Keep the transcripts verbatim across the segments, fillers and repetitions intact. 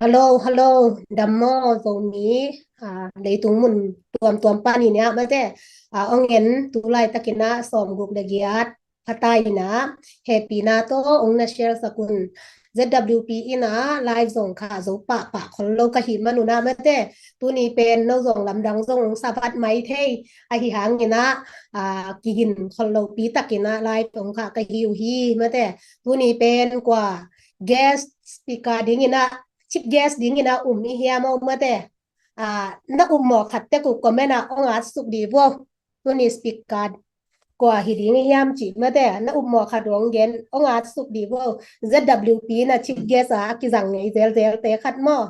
Hello, hello, dam maw Zomi, ah, leitung mun tuamtuam pan i nia mate, ah, ong en tu laitakin ah sawmguk le giat pha ta in ah, hehpihna tawh ong na share sak un. Z W P in ah live zong kha zo pahpah khol lo ka hih man un ah mate, tuni pen no zong lamdang zong ong sa vat mai thei, ahi hangin ah, ah, kigin khol lopi takin ah live ong kha ka hi uh hi mate. Tuni pen kua guest speaker dingin ah, chief guest dingin ah um i hiam aw mate. Ah, na um mawh khat tek uh comment ah ong at suk dih vo. Tuni speaker kua hi ding i hiam cih mate, na um mawh khat ong gen ong at suk dih vo. Z W P in ah chief guest ah a kizang ngei zelzelte khat maw.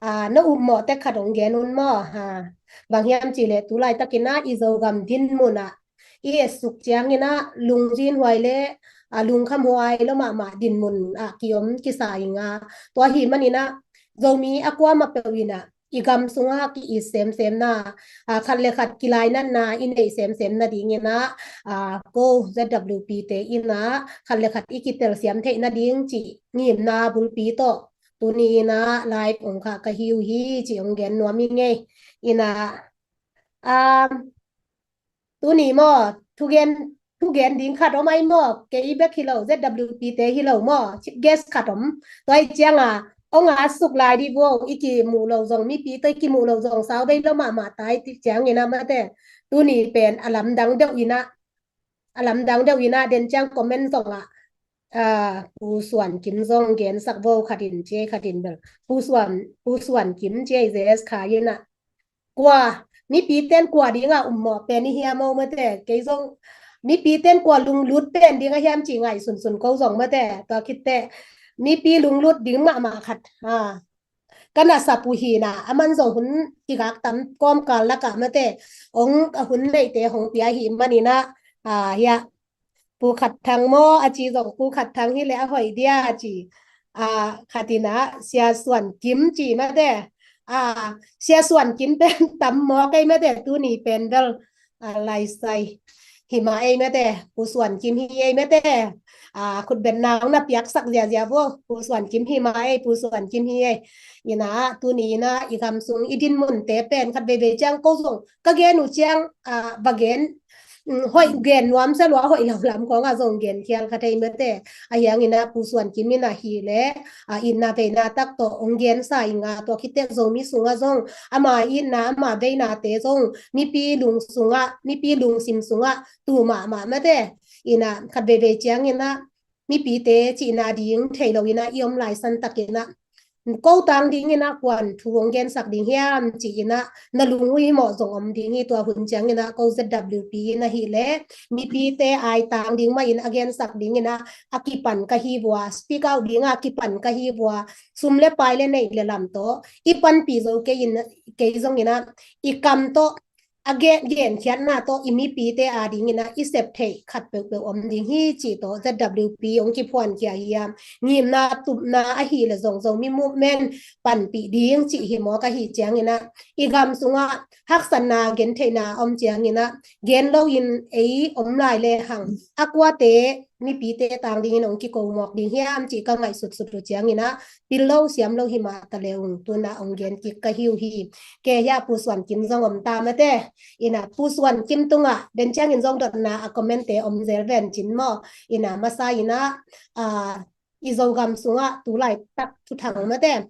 Ah, na um mawh tek khat ong gen un maw. Ha. Bang hiam cih leh tu laitakin ah i Zogam dinmun ah i et suk ciangin ah lungzinhuai le, ah, lungkhamhuai lo mahmah dinmun ah kiom kisa ing a. Tua hi manin ah Zomi a kuamah peuh in ah i gam sungah ki-it semsemna, ah, khat le khat kilainatna i neih semsemna dingin ah, ah, ko Z W P te in ah khat le khat i kitelsiam theihna ding cih ngimna bulpi tawh tuni in ah live ong kha ka hi uh hi cih ong gen nuam i ngei. In ah, um, tuni maw, thugen, thugen ding khat om ai maw, kei bek hi lo, Z W P te hi lo maw, chief guest khat om. Tua i ciang ah ong at suk lai dih vo, i kimuh lo zong, mipi tawh i kimuh lo zong sau bei lo mahmah ta i cih ciangin ah mate. Tuni pen a lamdang deuh in ah, a lamdang deuh in ah den ciang comment zong ah, ah, Pu Suan Kim zong gen sak vo, khat in ci ei, khat in bel Pu Suan, Pu Suan Kim ci ei Z S kha in ah. Kua, mipi ten kua ding ah um mawh pen i hiam aw mate, kei zong mipi ten kua lunglut pen ding a hiam cih ngaihsunsun ko zong mate. Tua khit teh mipi lunglut ding mahmah khat, ah, ka nasep uh hi in ah, aman zong hun kigak tam kawmkal lakah mate, ong a hun neite hong pia hi manin ah, ah, hiah Pu Khat Thang maw, a ci zong Pu Khat Thang hi leh a hoih dia a ci. Ah, khat in ah Sia Suan Kim ci mate. Ah, Sia Suan Kim pen tam mawk ei mate, tuni pen bel, ah, laisai hi mah ei mate, Pu Suan Kim hi ei mate. Ah, khutbetna ong na piaksak ziazia vo, Pu Suan Kim hi mah ei, Pu Suan Kim hi ei. In ah tuni in ah i gam sung i dinmunte pen khat veivei ciang ko zong ka gen uh ciang, ah, va gen, mm, hoih gen nuam se lua, hoih lo lam khawng ah zong gen khial kha thei mate. Ahi hangin ah Pu Suan Kim in ah hi leh, ah, itna veina tak tawh ong gensa ing a, tua khit teh Zomi sungah zong ama itna ama veinate zong mipi lung sungah, mipi lungsim sungah tu mahmah mate. In ah khat veivei ciangin ah mipite cihna ding thei lo in ah i om lai san takin ah, ko tang dingin ah kuan thu ong gensak ding hiam ci-in ah na lung uh hi mawh zong om ding hi. Tua hun ciangin ah ko Z W P in ah hi leh mipite ai tang ding mah in a gensak dingin ah a kipan ka hi vua, speak out ding ah a kipan ka hi vua, sum le pai le neih le lam tawh i panpih zo kei in, kei zongin ah i kam tawh a gen, genkhiatna tawh i mipite a dingin ah i sep theih khat peuhpeuh om ding hi cih tawh Z W P ong kiphuankhia hiam. Ngimna tupna ahi leh zong Zomi Movement panpih ding cih hi mawk ahi ciangin ah i gam sungah haksatna gentheihna om ciangin ah gen loin ei om lai le hang a kuate mipite tang dingin ong kiko mawk ding hiam cih ka ngaihsutsut uh ciangin ah pil lo siam lo hi mah ta le ung, tu-in ah ong gen kik ka hi uh hi. Kei hiah Pu Suan Kim zong om ta mate. In ah Pu Suan Kim tungah den ciangin zong dotna a comment-te om zel ven cin maw. In ah masa in ah, ah, i Zogam sungah tu laitak thuthang mate,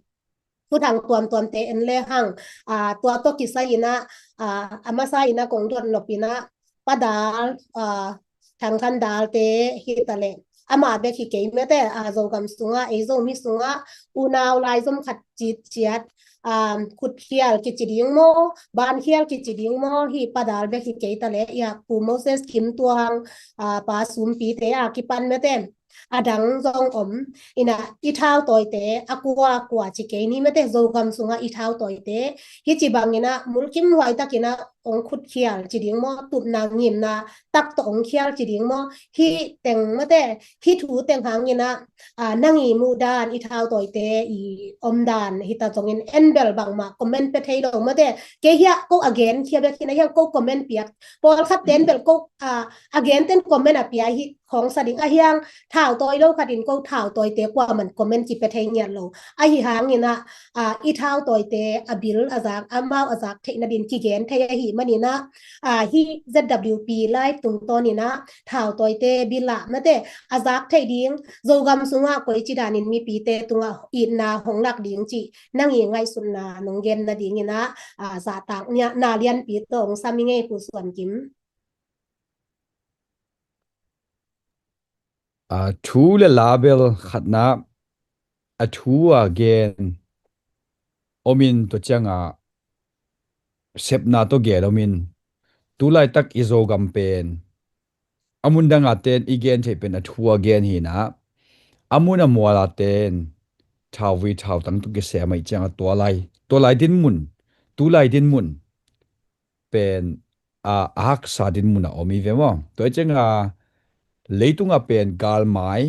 thuthang tuamtuamte en le hang, ah, tua tawh kisai in ah, ah, a masa in ah kong dot nop in ah Pa Dal, ah, Thang Khan Dal te hi ta leh, amah bek hi kei mate, ah, Zogam sungah, ei Zomi sungah unau laizom khat citciat, ah, khutkhial kici ding maw, bankhial kici ding maw, hi Pa Dal bek hi kei ta leh, hiah Pu Moses Kim Tuang, ah, Pa Sumpi te a kipan mate, a dang zong om. In ah i thautawite a kua kua ci kei ni mate, Zogam sungah i thautawite hi ci bangin ah mulkimhuai takin ah ong khutkhial ci ding maw, tupna ngimna tak tawh ong khial ci ding maw, hih teng mate, hih thu teng hangin ah, ah, nang i muh dan, i thautawite i om dan hi ta zongin en bel bangmah comment pe thei lo mate. Kei hiah ko a genkhia bek hi in ah hiang ko comment piak, pawlkhat ten bel ko, ah, a genten comment a pia hi khawng sa ding. Ahi hang thau tawi lo khat in ko thau tawite kuaman comment kipia thei ngiat lo. Ahi hangin ah, ah, i thau tawite a bil a zak, amau a zak theih nadin kigen thei ahih manin ah, ah, hih Z W P live tungtawnin ah thau tawite bil ah mate a zak theih ding, Zogam sungah koici danin mipite tungah itna hong lak ding cih nang i ngaihsutna nong gen nadingin ah, ah, zahtak nia, na lianpi tawh hong sam i ngei, Pu Suan Kim. A thu le la bel khatna, a thu a gen om in, tua ciangah sepna tawh gel om in, tu laitak i Zogam pen a mun dang a ten i gen theih pen a thu a gen hi in ah, a mun a mual a ten thauvui thautang tawh kisem ahih ciangah tua lai, tua lai dinmun, tu lai dinmun pen, a, a haksa dinmun a om hi ve maw. Tua hi ciangah leitungah pen galmai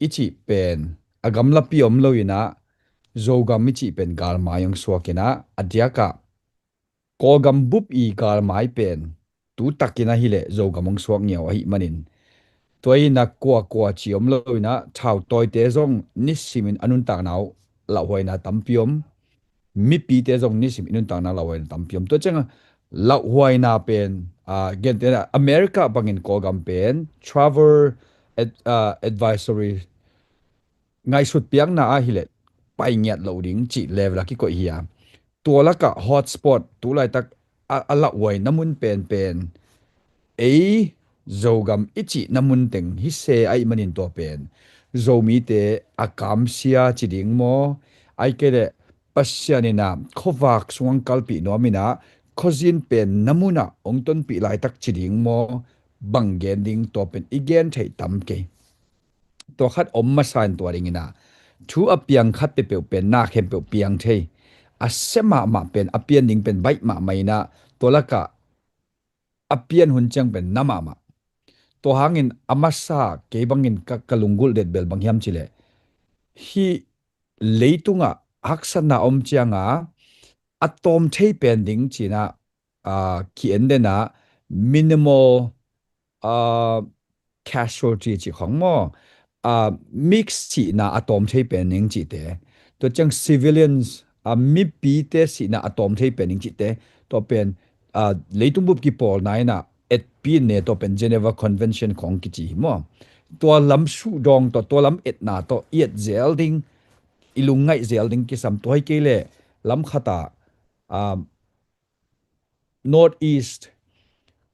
i cih pen a gamlapi om lo in ah, Zogam i cih pen galmai hong suak in ah, a diakah Kawlgam bup i galmai pen tu takin ahih leh Zogam hong suak ngiau ahih manin, tua hi in ah kuakua ci om lo in ah, thau tawite zong nisimin a nuntakna uh lauhuaina tampi om. Mipite zong nisim i nuntakna lauhuaina tampi om. Tua ciangah lauhuaina pen, a, gentehna America bangin Kawlgam pen travel ad-, a, advisory, ngaihsut piakna ahih leh pai ngiat loh ding cih level a kikoih hi a, tua lakah hotspot tu laitak a, a lauhuaina mun penpen ei Zogam i cihna mun teng hi se ahih manin, tua pen Zomite a kamsia ci ding maw, ahih kei leh Pasian in ah khuavak sungah kalpih nuam in ah khuazin penna munah hong tonpih laitak ci ding maw, bang gen ding, tua pen i gen theih tam kei. Tua khat om masa in tua dingin ah thu a piang khat peuhpeuh pen na khempeuh piang thei, a sia mahmah pen, a pian ding pen baih mahmah in ah, tua lakah a pian hun ciang pen na mahmah. Tua hangin a masa kei bangin ka, ka lunggulh det bel bang hiam cih leh, hih leitungah haksatna om ciangah a tawm thei pen ding ci in ah, a, ki-en den ah minimal, a, casualty cih khawng maw, a, mix sihna a tawm thei pen ding cihte, tua ciang civilians, a, mipite sihna a tawm thei pen ding cihte, tua pen, a, leitung bup kipawlna in ah etpi in ne, tua pen Geneva Convention khawng kici hi maw. Tua lam suhdawng tawh, tua lam etna tawh i et zel ding, i lungngaih zel ding kisam. Tua hi kei leh lam khatah, a, North East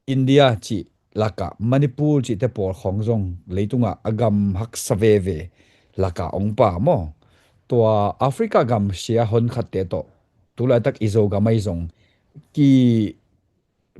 India cih lakah Manipur cihte pawl khawng zong leitungah a gam haksa veve lakah hong pha maw. Tua Africa gam sia honkhatte tawh tu laitak i Zogam ahi zong ki,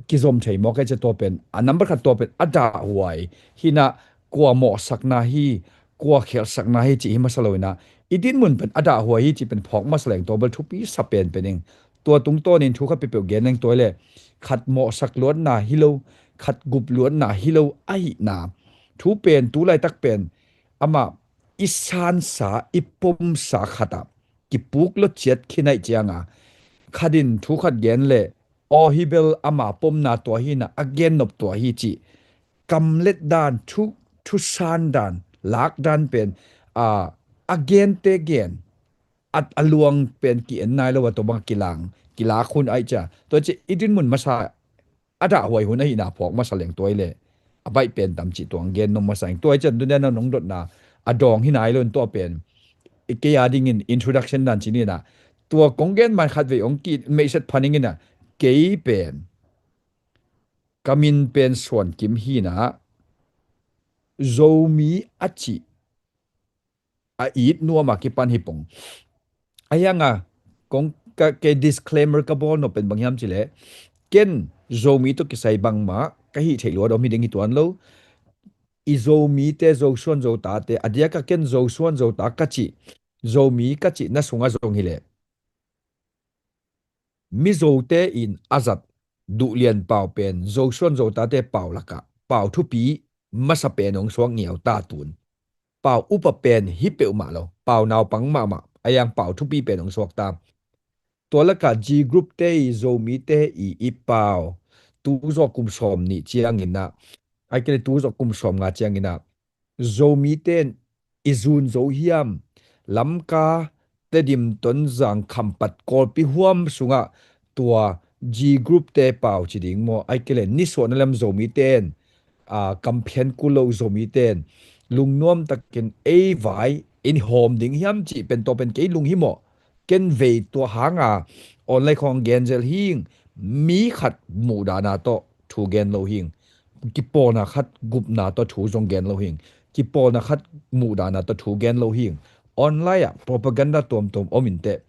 kizom thei maw, kei ci a, tua pen a number khat, tua pen a dahhuai hi in ah, kua mawhsakna hi, kua khelhsakna hi cih hi masa lo in ah, i dinmun pen a dahhuai hi cih pen phawk masa leng, tua bel thupi sa penpen ing. Tua tungtawnin thu khat peuhpeuh gen leng, tua hi leh khat mawhsak luatna hi lo, khat gup luatna hi lo ahihna thu pen tu laitak pen amah i sansa, i pomsa khatah kipuk lua ciat khin ahih ciangah, khat in thu khat gen leh, aw, hi bel ama pomna tua hi in ah, a gennop tua hi cih kamlet dan, thu, thusan dan, lak dan pen, a, a gente gen, a, a luang pen ki-en nai lo a, tua bang kilang, kilak hun ahih ciang, tua ci i dinmun masa a dahhuai hun ahihna phawk masa leng, tua hi leh a baih pen tam cih tua hong gen nuam masa ing. Tua hi ciang tuni'n nong dotna a dawng hi nai lo in, tua pen i kei a dingin introduction dan ci ni in ah, tua kong gen man khat vei hong kimeihset pha ning in ah, kei pen ka min pen Suan Kim hi in ah, Zomi a cih a it nuam a kipan hi pong. Ahi hangah kong ka, kei disclaimer ka bawl nop pen bang hiam cih leh, ken Zomi tawh kisai bangmah ka hih theih luat om hi ding hi tuan lo. I Zomite, Zosuan Zotate, a diakah ken Zosuan Zota ka cih, Zomi ka cihna sungah zong hi leh, Mizote in a zat Duhlian pau pen Zosuan Zotate pau lakah pau thupi masa pen hong suak ngiau ta tun. Pau upa pen hi peuhmah lo, pau naupang mahmah, ahi hang pau thupi pen hong suak ta. Tua lakah G Group te i, Zomite i, i pau, tu zawh kum sawm nih ciangin ah, ahih kei leh tu zawh kum sawm nga ciangin ah, Zomite in i zun zo hiam? Lamka, Tedim, Tonzang, Khampat, Kawlpi huam sungah tua G group te pau ci ding maw, ai kei le nisuahna lam Zomite in, aa, kamphian kul lo Zomite in lungnuam takin ei vai in hawm ding hiam cih pen tua pen kei lunghimawh. Ken vei tua hanga online khawng gen zel hing, mi khat muhdahna tawh thu gen lo hing, kipawlna khat gupna tawh thu zong gen lo hing, kipawlna khat muhdahna tawh thu gen lo hing. Online ah propaganda tuamtuam om inteh.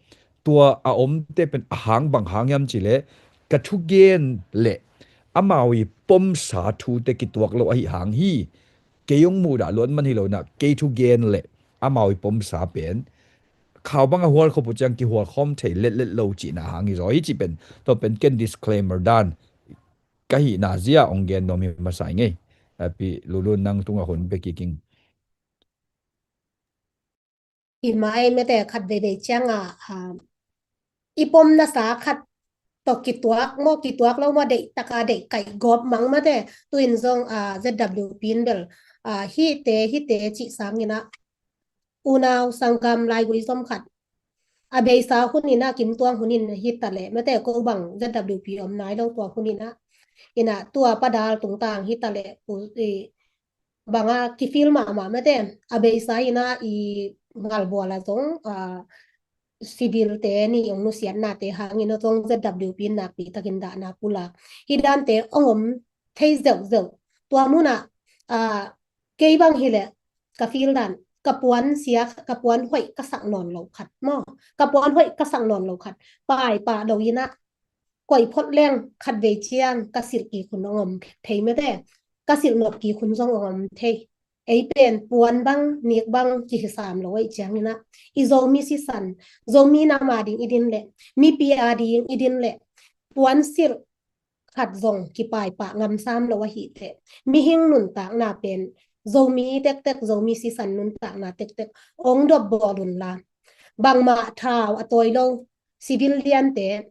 Tua a omte pen a hang bang hang hiam cih leh ka thugen le amau i pomsa thute kituak lo ahi hang hi. Kei hong muhdah luat man hi lo inah kei thugen le amau i pomsa pen khau bang a hual khop uh ciang kihual khawm thei letlet lo cihna hang hi zaw hi cih pen, tua pen ken disclaimer dan ka hihna zia hong gen nuam hi masa i ngei. Api Lulun nang tungah hun pia kik ing. Hi mai mete khat veivei cianga, ah, i pom nasa khat tawh kituak maw, kituak lo maw, deih taka deih kaih gawp mang mate, tuin zong, ah, Z W P in bel, ah, hite, hite cih sangin ah, unau sanggam laigui zom khat a beisa hun inah, kimtuang hun in hi ta leh mate, ko bang Z W P om nai lo tua hun inah, inah tua padal tungtang hi ta leh, u-, i, banga kifil mahmah mate, a beisa inah i ngalbual a zong, a, civil te ni ong nusiatnate hangin a zong Z W P in nakpi takin dahna pulak hi dante ong om thei zeuhzeuh. Tua munah, a, kei bang hileh ka feel dan, ka puan sia, ka puan hoih ka sak nawn lo khat maw, ka puan hoih ka sak nawn lo khat, paipah lo inah koih phot leng khat vei ciang ka silh kik hun ong om thei mete, ka silh nop kik hun zong ong om thei. Ei pen puan bang nik bang kihisam lo ei ciang inah, i Zomi sisan, Zomi nam a ding i din leh, mipi a ding i din leh, puan silh khat zong kipaipah ngamsam lo ahiteh, mihing nuntakna pen Zomi tektek, Zomi sisan nuntakna tektek ong dopbawl unla, bangmah thau a tawi lo civilian te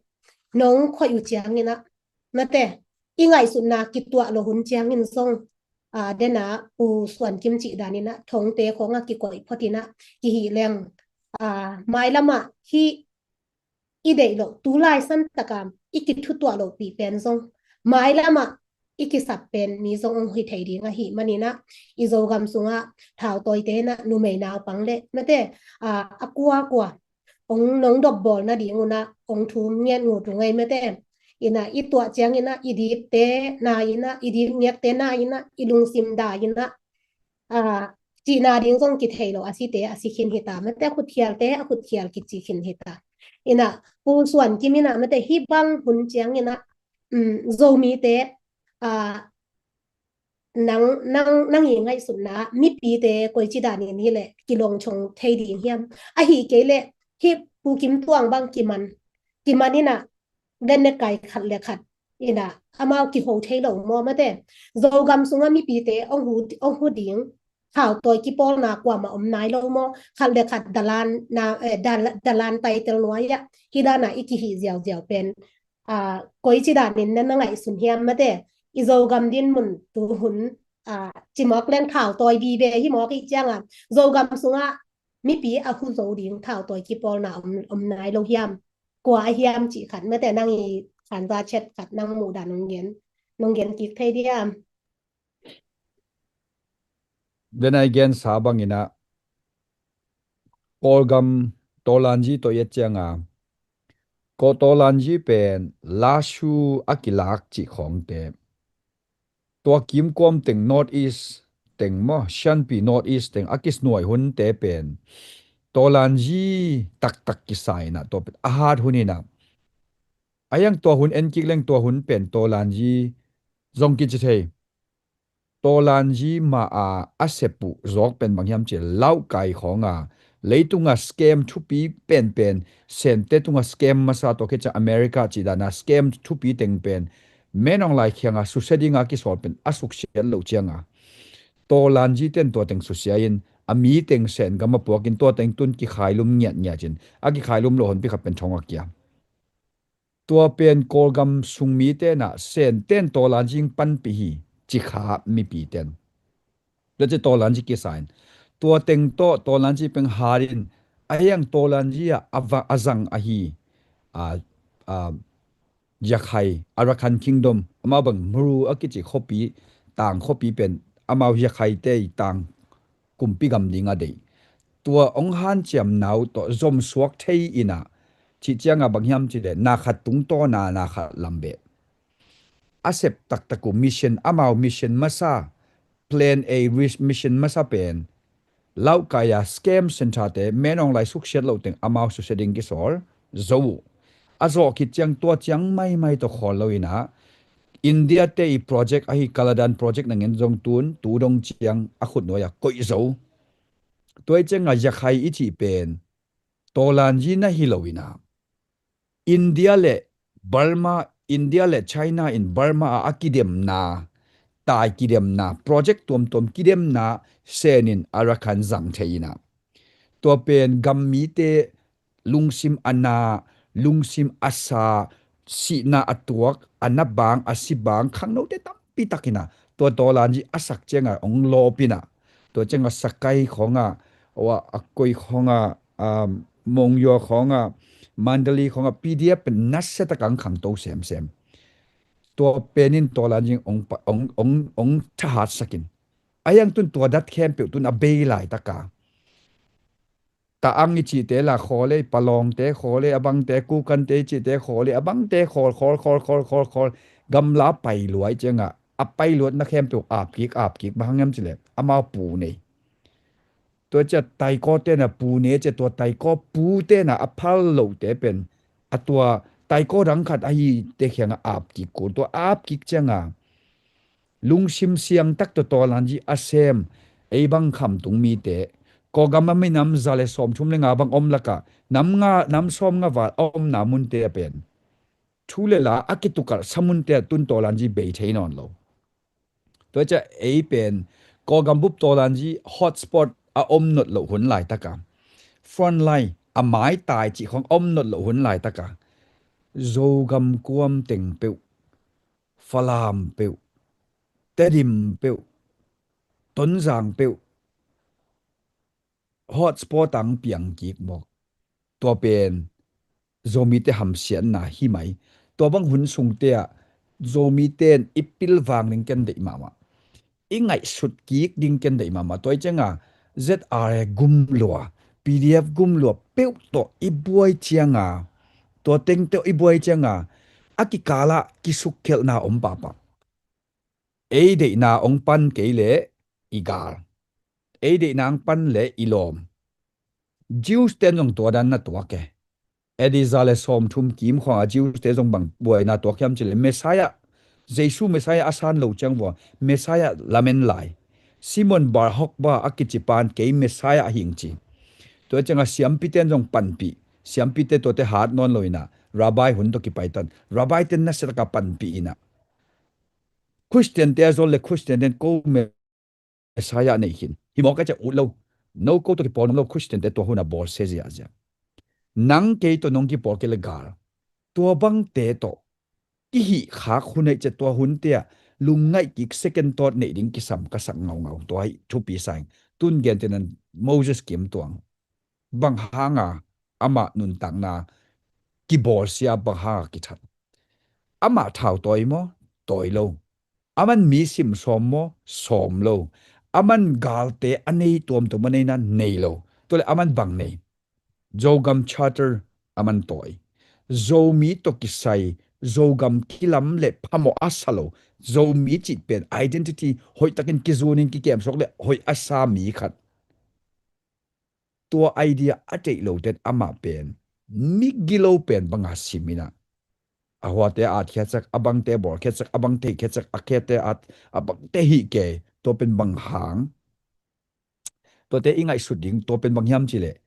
nong khoih uh ciangin ah, mate, i ngaihsutna kituah lo hun ciangin zong, a, dena Pu Suan Kim cih danin ah thongte khawngah kikoih phot inah kihih leng, a, mailamah hih i deih loh, tulai san taka i kithutuah lohpih pen zong, mailamah i kisap pen mi zong ong hi thei ding ahih manin ah, i Zogam sungah thautawite inah numei naupang le mate, a, a kuakua ong nong dopbawl nading unah ong thum ngiat ngut uh ngei mate. Inah i tuah ciang inah i dipte na inah, i dip ngiakte na inah, i lungsim da inah, a, cihna ding zong kithei lo a site a si khin hita mate, a khutkhialte a khutkhial kici khin hita. Inah Pu Suan Kim inah mate, hih bang hun ciang inah, um, Zomite, a, nang, nang, nang i ngaihsutna mipite koici danin hileh kilongchong thei ding hiam? Ahi kei leh hih Pu Kim Tuang bang kiman, kiman inah, den ne kai khat le khat inah amau kiho thei lo maw mate. Zogam sungah mipite ong hu, ong hu ding thautawi kipawlna kuamah om nai lo maw? Khat le khat dalan na, eh, dal-, dalan title nuai ah hih dana i kihih ziauziau pen, a, koici danin na, na ngaihsun hiam mate? I Zogam dinmun tuhun, a, cimawk leng thautawi vive hi mawk i cianga, Zogam sungah mipi a hu zo ding thautawi kipawlna om, om nai lo hiam? Kua a hiam cih khat mate, nang i khanza chet khat nang muhdan nong gen, nong gen kik thei diam? Denai gensa bangin ah Kawlgam Tawlanzi tawh i et cianga, Kaw Tawlanzi pen Lashu a kilak cih khawngte, tua kimkuam teng North East teng maw, Shanpi North East teng a kisnuai hunte pen Tawlanzi taktak kisa inah tua pen a hat hun inah, a iang tua hun en kik leng tua hun pen Tawlanzi zong kici thei. Tawlanzi ma a a sep uh zawk pen bang hiam cih leh Laukai khawnga leitunga scam thupi penpen, Sente tunga scam masa tawh khit ciang America cih dana scam thupi teng pen Men Aung Hlaing kianga susia dinga kisawl pen a suksiat loh cianga Tawlanzi ten tua teng susia in a mi teng Sen gam a puakin tua teng tun kikhailum ngiatngiat in a kikhailum loh honpi khat pen thong a kia. Tua pen Kawlgam sung mite na Senten Tawlanzi panpih hi ci kha mipi ten. Tua ci tawlanci kisa in. Tua teng tawh tawlanci peng hat in a hiang tawlanci ah a va-, a zang ahi. A, a, Yakhai, Arakan Kingdom, amau bang Muru a kici khuapi, tang khuapi pen, amau Yakhaite i tang kumpi gam ding a deih. Tua hong hanciam nau tawh zomsuak thei inah, cih ciangah bang hiam cih leh, na khat tungtawna, na khat lambeh. A sep taktak uh mission, amau mission masa, Plan A ris-, mission masa pen, Lauhkai a scam center te, menawng lai suksiat loh teng amau susia ding kisawl zo uh. A zawh khit ciang tua ciang maimai tawh khawl lo inah, India te i project ahi Kaladan project na ngen zong tun, tu dong ciang a khutnuai a koih zo. Tua i ciangah Yakhai i cih pen, tawlanci na hi lo inah, India le Burma, India le China in Burma ah a kidemna, tai kidemna, project tuamtuam kidemna senin Arakan zang thei inah. Tua pen gam mite lungsim a na, lungsim a sa, sihna a tuak, a na bang, a si bang, khangnote tampi tak inah, tua tawlanci a sak ciangah hong lawp inah. Tua ciangah Sakai khawngah, a, a koi khawngah, um, Monywa khawngah, Mandalay khawngah, P D F pen nasia takah hong khangto semsem. Tua pen in tawlanci hong pa-, hong, hong, hong thahatsak in. A hiang tun tua dat khempeuh tun a bei laitakah. Ta-ang i cihte la khawl ei, Palawngte khawl ei, a bangte, Kukante i cihte khawl ei, a bangte khawl, khawl, khawl, khawl, khawl, khawl. Gamla pai luai ciangah, a pai luatna khempeuh ap kik, ap kik, bang hang hiam cih leh, amau pu nei. Tua ciah taikawte na pu nei ciah tua taikaw pute na a phal lote pen, a tua taikaw dang khat ahi te khiangah ap kik kul, tua ap kik ciangah, lungsim siangtak tawh tawlanci a sem, ei bang khamtung mite, Kawlgam a minam za le sawmthum le nga bang om lakah, nam nga, nam sawmnga val a omna munte a pen, thu le la a kitukalhsa munte ah tun tawlanci bei thei nawn lo. Tua ciah ei pen, Kawlgam bup tawlanci hotspot a om not loh hun laitakah, frontline a maitai cih khawng a om not loh hun laitakah, Zogam kuam teng peuh, Falam peuh, Tedim peuh, Tonzang peuh, hotspot ah piang kik mawk. Tua pen Zomite hamsiatna hi mai. Tua bang hun sungte ah Zomite in i pilvang ding ken deih mahmah. I ngaihsut kik ding ken deih mahmah. Tua i ciangah Z R A gum lua, P D F gum lua peuh tawh i buai ciangah, tua teng tawh i buai ciangah, a kikalah kisukkhelhna om pahpah. Ei deihna hong pan kei leh i gal. Ei deihna hong pan leh i lawm. Jews ten zong tua dan na tuak e. A D za le sawmthum kim khuangah Jews te zong bang buaina tuak hiam cih leh Messiah, Jesu Messiah a san lo ciang vua, Messiah lamen lai. Simon Bar Kokhba a kici pan kei Messiah a hing ci. Tua ciangah siampi ten zong panpih. Siampi te tuate hat nawn lo inah, Rabbi hun tawh kipai tan. Rabbi ten nasia takah panpih inah, Khristian te a zol le Khristian ten ko Messiah nei khin. Hi mawk a ciah ut lo. No ko tawh kipawl nuam lo Khristian te tua hun a bawlsia ziahziah. Nang kei tawh nong kipawl kei le gal. Tua bangte tawh kihih khak hun aih ciah tua hunte ah lungngaih kik second thought neih ding kisam ka sak ngaungau. Tua hi thupi sa ing. Tun gentehna Moses kim tuang. Bang hanga amah nuntakna kibawlsia, bang hanga kithat? Amah thau tawi maw? Tawi lo. Aman mi sim sawm maw? Sawm lo. Aman galte a nei tuamtuam a neina nei lo. Tua le aman bang nei? Zogam Charter aman tawi. Zomi tawh kisai, Zogam kilam le phamawh a sa lo. Zomi cih pen identity hoihtakin kizunin kikemsuak le hoih a sa mi khat. Tua idea a theih loten amah pen migilo pen banga sim inah, a huate a atkhiatsak, a bangte bawlkhiatsak, a bangte hihkhiatsak, a khiate at, a bangte hih kei, tua pen bang hang? Tuate i ngaihsut ding, tua pen bang hiam cih leh,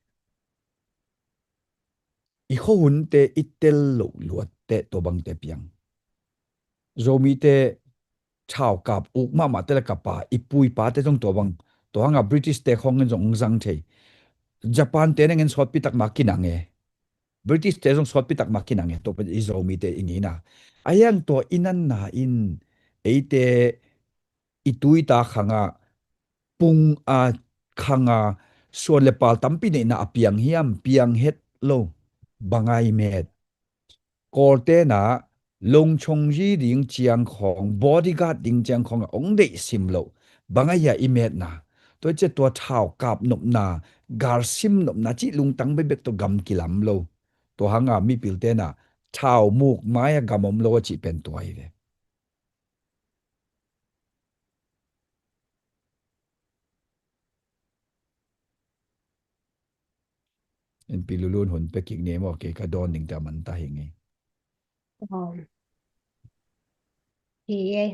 i khuahunte i tel loh luatteh tua bangte piang. Zomite thaukap uk mahmahte le kapa, i pu i pate zong tua bang, tua hanga British te khawng in zong hong zang thei. Japan te na ngen sawtpi takmah kinang e. British te zong sawtpi takmah kinang e. Tua pen i Zomite i ngeina. A hiang tua i nanna in eite i tu i ta khangah pung a khang a suan le pal tampi neihna a piang hiam? Piang het lo. Bang a i met? Kawlte'n ah longchongzi ding ciang khawng, bodyguard ding ciang khawng a hong deih sim loh. Bang a hia i metna? Tua ciang tua thau kap nopna, gal sim nopna cih lungtang bekbek tawh gam kilam lo. Tua hang a mipilte'n ah thau muk mai a gam om lo a cih pen tua hi ve. Inpi lulun hun pia kik ni maw, kei ka dawn ding ta man ta hi ngei. Aw. Hi e.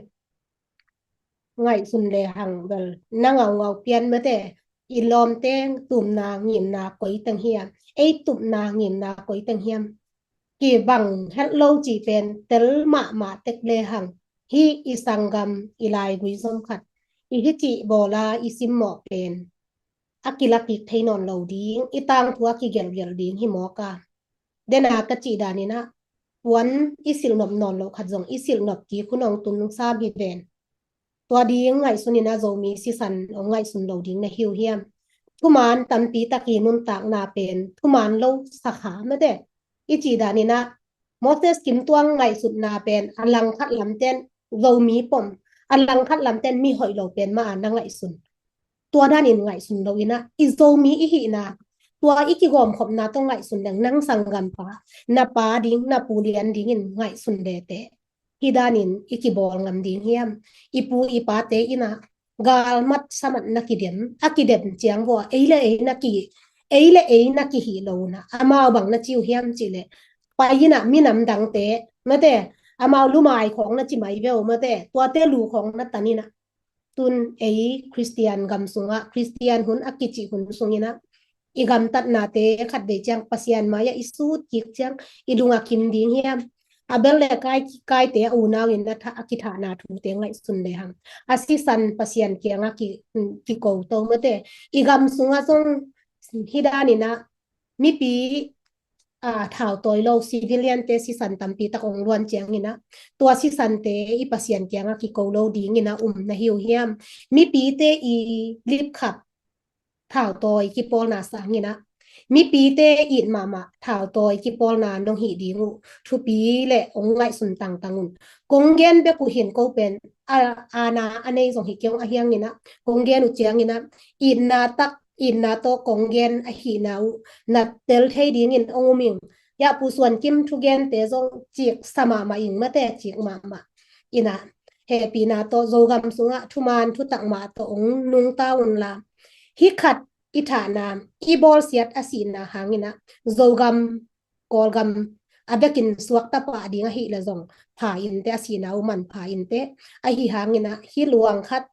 Ngaihsun le hang bel na ngaungau pian mate, i lawmte tupna ngimna koi teng hiam? Ei tupna ngimna koi teng hiam? Kibang het lo cih pen tel mahmah tek le hang, hih i sanggam i laigui zom khat i hih cih bawla i simmawh pen a kilakik thei nawn lo ding, i tangthu a kigelgel ding hi mawk a. Dena ka cih danin ah puan i silhnop nawn loh khat zong i silhnop kik hun hong tun sam hi ven. Tua ding ngaihsun in ah Zomi sisan hong ngaihsun lo ding na hi uh hiam? Thuman tampi tak i nuntakna pen thuman lo sakha mate. I cih danin ah Moses Kim Tuang ngaihsutna pen a langkhat lamten Zomi pom, a langkhat lamten mi hoih lo pen mah a na ngaihsun. Tua danin ngaihsun lo in ah i Zomi i hihna, tua i kigawmkhopna tawh ngaihsun leng nang sanggampa, na pa ding, na pu lian dingin ngaihsun lete. Hih danin i kibawl ngam ding hiam? I pu i pate in ah galmat samat na kidem, a kidem ciang vua ei le ei na ki, ei le ei na kihih lo na, amau bang na ci uh hiam cih leh, pai in ah minam dangte mate, amau lumai khawng na ci mai ve uh mate, tuate lu khawng na tan in ah, tun ei Khristian gam sungah, Khristian hun a kicih hun sungin ah i gamtatnate khatvei ciang Pasian mai-ah i sut kik ciang i lungah kim ding hiam? Abel le Kai, Kaite a unau in a tha-, a kithahna thute ngaihsun le hang, a sisan Pasian kiangah ki, kiko to mate. I gam sungah zong hih danin ah mipi, a, thautawi lo civilian-te sisan tampi tak hong luan ciangin ah, tua sisante i Pasian kiangah kiko lo dingin ah um na hi uh hiam? Mipite i lipkhap thautawi kipawlna sangin ah, mipite it mahmah thautawi kipawlna nong hih ding uh thupi le hong ngaihsun tangtang un. Kong gen bek uh hin ko pen a, aana a nei zong hi kei ung, ahi hangin ah kong gen uh ciangin ah itna tak, itna tawh kong gen ahihna uh na tel thei dingin hong um ing. Yah Pu Suan Kim thugente zong cik sa mahmah ing mate, cik mahmah. In ah hehpihna tawh Zogam sungah thuman thutak mah tawh hong nungta unla, hih khat i thahna, i bawlsiat a sihna hangin ah Zogam, Kawlgam a bekin suakta pah ding ahih leh zong pha inte, a sihna uh man pha inte. Ahi hangin ah hih luang khat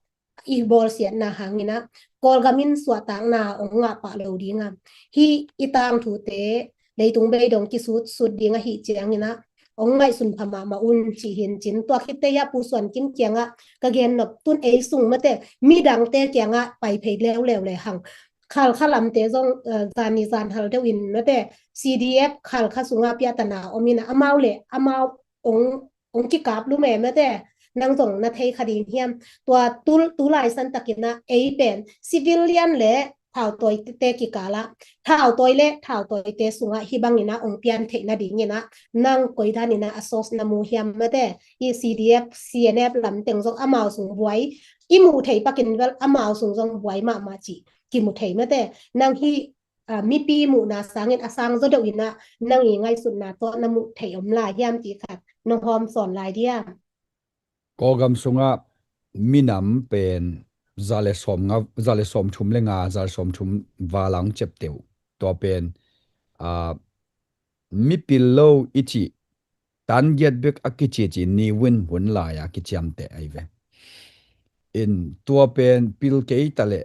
i bawlsiatna hangin ah Kawlgam in suahtakna hong ngah pah lo ding a, hih i tangthute leitung beidong kisutsut ding ahih ciangin ah hong ngaihsun pha mahmah un ci hi in cin. Tua khit teh Yah Pu Suan Kim kiangah ka gen nop, tun ei sung mate, midangte kiangah pai phei leuleu le hang, Khalkha lamte zong, eh, zan ni zan hal deuh in mate, C D F Khalkha sungah piahtana om in ah, amau le amau hong, hong kikap lum e mate, nang zong na thei kha ding hiam? Tua tu, tu lai san takin ah ei pen civilian le thautawite kikal ah, thautawi le thautawite sungah hih bangin ah hong pian theih nadingin ah nang koi danin ah a source na mu hiam mate? I C D F, C N F lam teng zong amau sung buai i muh theih pakin vel, amau sung zong buai mahmah cih kimu thei mate. Nang hih, a, mipi muhna sangin a sang zaw deuh in ah nang i ngaihsutna tawh na muh theih om lai hiam cih khat nong hawm sawn lai diam? Kawlgam sungah minam pen za le sawm nga, za le sawm thum le nga, za le sawm thum val a hong ciapteh uh. Tua pen, a, mipil lo i cih tan giat bek a kicici ni win hun lai-a kiciamteh ahi ve. In tua pen pil kei ta leh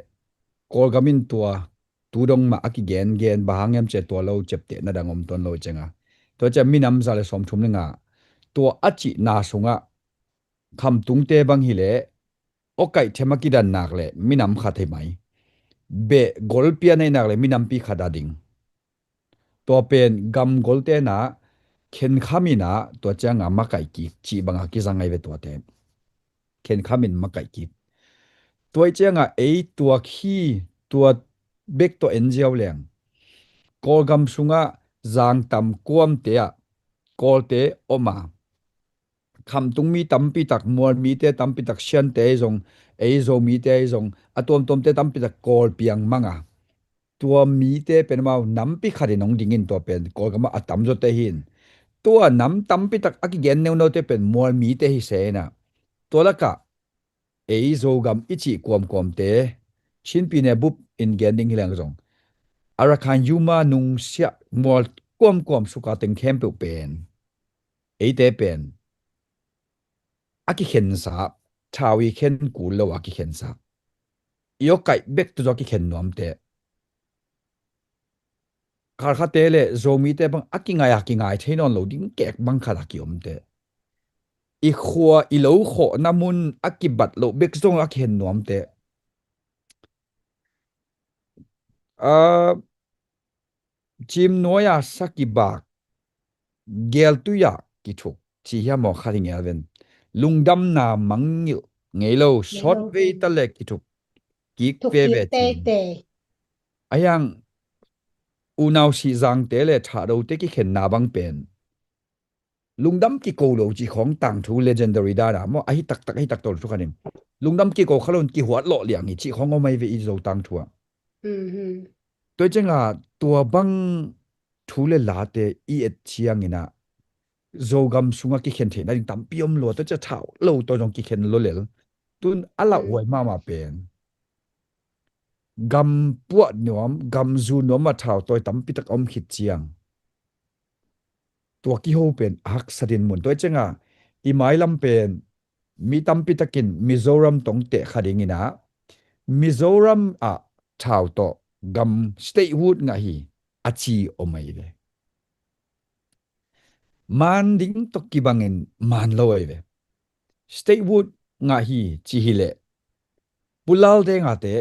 Kawlgam in tua tu dong mah a kigengen, bang hang hiam cih leh tua lo ciaptehna dang om tuan lo ciang a. Tua ciang minam za le sawm thum le nga tua a cihna sungah khamtungte bang hi leh awkaih them a kidan nak leh minam khat hi mai. Beh gol pian ahi nak leh minampi khat a ding. Tua pen gamgolte in ah khenkhamin ah tua ciang a makaih kik cih bang a kizang ahi ve tuate. Khenkhamin makaih kik. Tua ih ciangah ei tua khi, tua bek tawh en ziau leng, Kawlgam sungah zangtam kuamte ah Kawlte om a, khamtung mi tampi tak, Mual mite tampi tak, Siante ahi zong, ei Zo mite ahi zong, a tuamtuamte tampi tak Kawl piang mang a, tua mite pen amau nampi khatin hong dingin, tua pen Kawlgamah a tamzawte hi in. Tua nam tampi tak a kigen neuneute pen Mual mite hi se in ah, tua lakah ei Zogam i cih kuamkuamte, Chin pyine bup in gen ding hi leng zong, Arakan, Yuma, Nungsiah, Mual kuamkuam suka teng khempeuh pen, eite pen a kikhensa, thau i khen kul lo a kikhensa, i awkaih bek tu zaw a kikhen nuamte. Khalkhate le Zomite bang a kingai a kingai thei nawn lo ding kek bang khat a kiomte. I khua i lo khawhna mun a kibat loh bek zong a kihen nuamte. Ah, cimnuai-a sa kibak, geltui-ah kithuk, ci hiam aw, khat hi ngel ven. Lungdamna mangngilh ngei lo, sawt vei ta le kithuk kik veve cin. Ahiang unau sihzangte le thahdote kikhenna bang pen lungdam kiko lo cih khawng tangthu legendary dana maw, ahi taktak, ahi taktak lo thu khat in. Lungdam kiko kha lo in kihuat lawh liang hi cih khawng om ahi ve i Zo tangthu ah. Tua hi cianga tua bang thu le late i et ciangin ah Zogam sungah kikhen theihna ding tampi om lo a, tua cia thau lo tawh zong kikhen lo lel. Tun a lauhuai mahmah pen gam puah nuam, gam zu nuam a thau tawi tampi tak a om khit ciang, tua kiho pen a haksa din mun. Tua hi cianga i mailam pen mi tampi takin Mizoram tawh teh kha dingin ah, Mizoram ah thau tawh gam statehood ngah hi a ci om ahi ve. Man ding tawh kibangin man lo ahi ve. Statehood ngah hi ci hileh, Pu Lal Deng a te